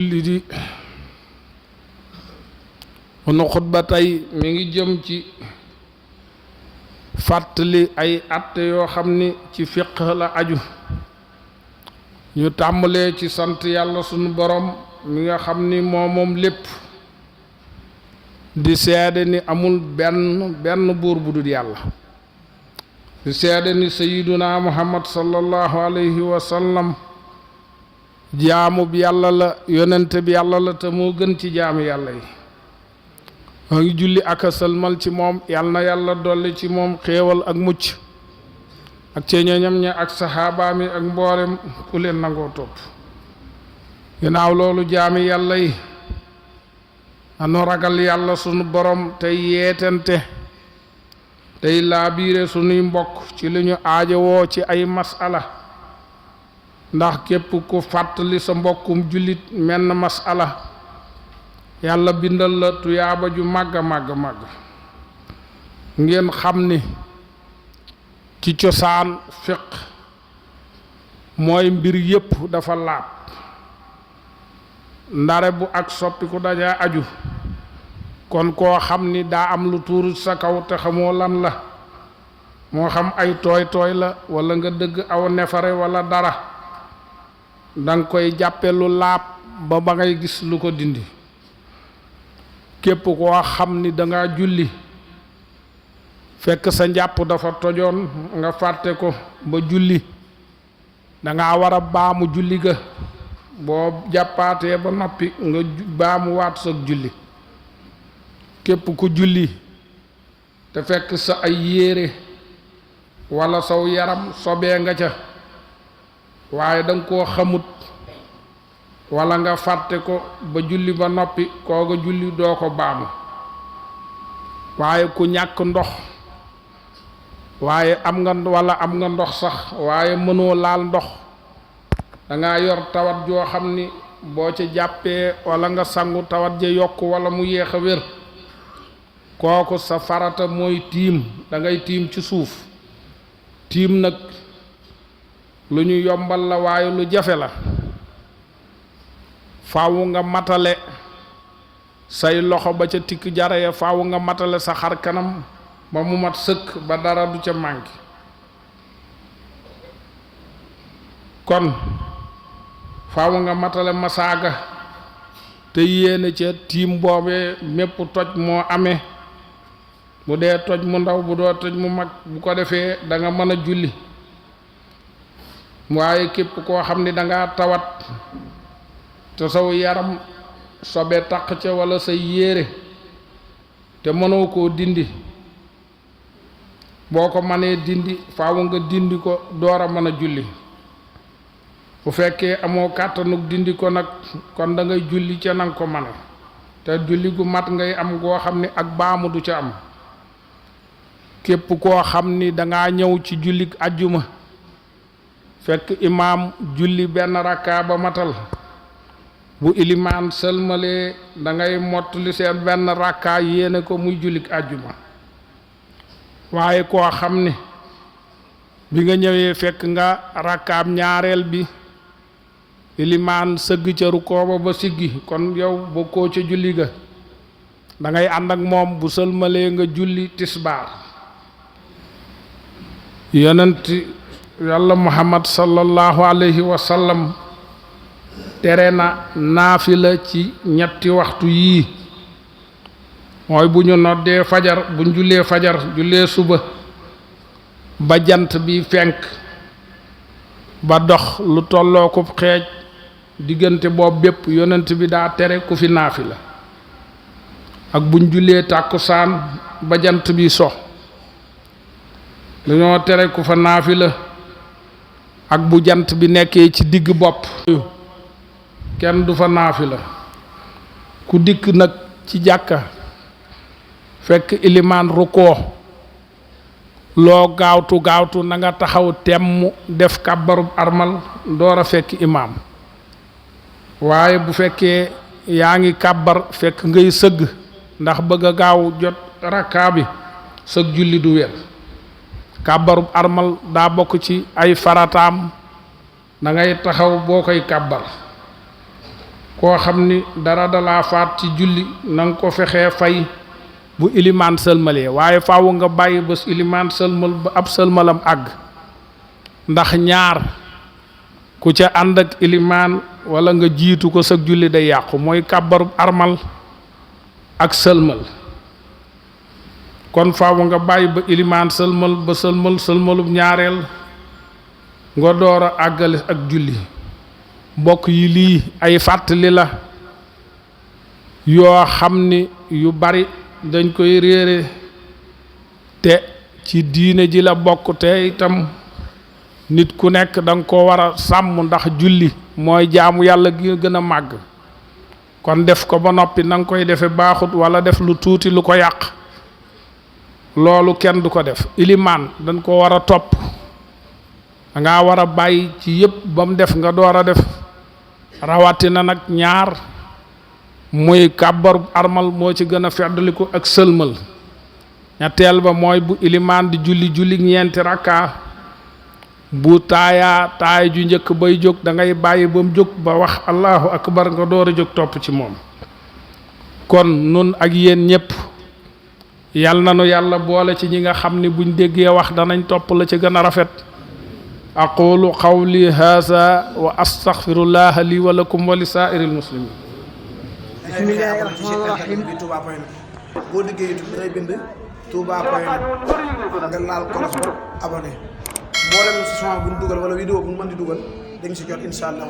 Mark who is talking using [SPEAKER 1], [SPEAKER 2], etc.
[SPEAKER 1] li di sunu xutba tey mi ngi jëm ci fàttali ay àtte yoo xam ni ci fiq la aju. ñu tàmbalee ci sant yàlla sunu borom mi nga xam ni moom lépp, di seede ni amul benn buur bu dul yàlla, di seede ni sayyiduna muhammad sallallahu alayhi wa sallam jaamu bi yàlla la, yonent bi yàlla la, te moo gën ci jaamu yàlla yi. maa ngi julli ak a sëlmal ci moom, yàlla na yàlla dolli ci moom xéewal ak mucc ak ci ñoñam ña ak saxaabaami ak mboolem ku leen nangoo topp. ginnaaw loolu jaami yàlla yi anu ragal yàlla sunu borom tey yeetente tey laabiire sunuy mbokk ci li ñu aajowoo ci ay masala, ndax képp ku fàttali sa mbokkum jullit menn masala yàlla bindal la tuyaaba ju màgg màgg. ngeen xam ni ci cosaan fiq mooy mbir yépp dafa laab, ndare bu ak soppiku dajaa aju. kon koo xam ni daa am lu tuuru sa kaw te xamoo lan la, moo xam ay tooy la walla nga dëgg aw nefare walla dara, danga koy jàppe lu laab ba ngay gis lu ko dindi. képp koo xam ni danga julli fekk sa njàpp dafa tojoon nga fàtte ko ba julli, danga war a baamu julli ga. boo jàppaatee ba noppi nga baamu waat sa julli. képp ku julli te fekk sa ay yére walla saw yaram sobee nga ca, waaye danga koo xamut walla nga fàtte ko ba julli ba noppi, kooga julli doo ko baamu. waaye ku ñàkk ndox, waaye am nga ndox sax waaye mënoo laal ndox, danga yor tawat joo xam ni boo ca jàppee walla nga sangu tawat ja yokk walla mu yéex a wér, kooku sa farata mooy tiim. dangay tiim ci suuf. tiim nag lu ñu yombal la waaye lu jafe la. faaw nga matale say loxo ba ca tikk jara ya, faaw nga matale sa xar kanam ba mu mat sëkk ba dara du ca mànki. kon faaw nga matale masaaga te yéene ca tiim boobee mépp toj moo amee, bu dee toj mu ndaw bu doo toj mu mag. bu ko defee danga mën a julli. waaye képp koo xam ni danga tawat te saw yaram sobe taq ca walla say yére te mënoo koo dindi, boo ko mënee dindi faaw nga dindi ko door a mën a julli. bu fekkee amoo kàttanug dindi ko nag, kon da ngay julli ca nanga ko mane, te julli gu mat ngay am goo xam ni ak baamu du ca am. képp koo xam ni danga ñëw ci jullik ajjuma fekk imaam julli benn rakka ba matal, bu ilimaan sëlmalee dangay mottali seen benn rakka yéene ko muy jullik ajjuma. waaye koo xam ni bi nga ñëwee fekk nga rakkaam ñaareel bi ilimaan sëgg ca rukkoo ba siggi, kon yow bokkoo ca julli ga, dangay ànd ak moom. bu sëlmalee nga julli tisbaar. yonent yàlla muhammad sallallahu alayhi wa sallam tere na naafila ci ñetti waxtu yii. mooy bu ñu noddee fajar, bu ñu jullee fajar, jullee suba ba jant bi fenk, ba dox lu tolloo ko xeej, diggante boobu bépp yonent bi daa tere ku fi naafila. ak bu ñu jullee tàkkusaan ba jant bi so, dañoo tere ku fa naafila. ak bu jant bi nekkee ci digg bopp, kenn du fa naafila. ku dikk nag ci jàkka fekk ilimaan rukkoo, loo gaawtu na nga taxaw temm def kàbbarub armal door a fekk imaam. waaye bu fekkee yaa ngi kàbbar fekk ngay sëgg ndax bëgg a gaaw jot rakkaa bi, sëg julli du wér. kàbbarub armal daa bokk ci ay farataam, da ngay taxaw boo koy kàbbar. koo xam ni dara dalaa faat ci julli na nga ko fexee fay bu ilimaan sëlmalee waaye faaw nga bàyyi ba ilimaan sëlmal ba ab sëlmalam àgg ndax ñaar ku ca ànd ak ilimaan wala nga jiitu ko sag julli day yàqu mooy kàbbarub armal ak sëlmal kon faaw nga bàyyi ba ilimaan sëlmal ba sëlmalub ñaareel nga door a àggale ak julli mbokk yi lii ay fàttali la yoo xam ni yu bari dañ koy réere te ci diine ji la bokk te itam nit ku nekk danga ko war a sàmm ndax julli mooy jaamu yàlla gi gën a màgg kon def ko ba noppi na nga koy defe baaxut wala def lu tuuti lu ko yàq loolu kenn du ko def ilimaan dañ ko war a topp danga war a bàyyi ci yépp ba mu def nga door a def rawatina nag ñaar muy kàbbaru armal moo ci gën a feddaliku ak sëlmal ñetteel ba mooy bu ilimaan di julli ñeenti rakka bu taaya ju njëkk bay jóg da ngay bàyyi ba mu jóg ba wax allahu akbar nga door a jóg topp ci moom kon nun ak yéen ñépp yal na nu yàlla boole ci ñi nga xam ni buñ déggee wax danañ topp la ci gën a rafet aqulu qawli haza wa astaghfirullaha li wa lakum wa li saa'iril muslimin
[SPEAKER 2] bismillahi rahmaani rahim Touba point boo liggéey YouTube dangay bind Touba point nga laal kolos ba abonné mboolem son bu ñu dugal wala vidéo bu ñu mën di dugal dañ si jot incha allah.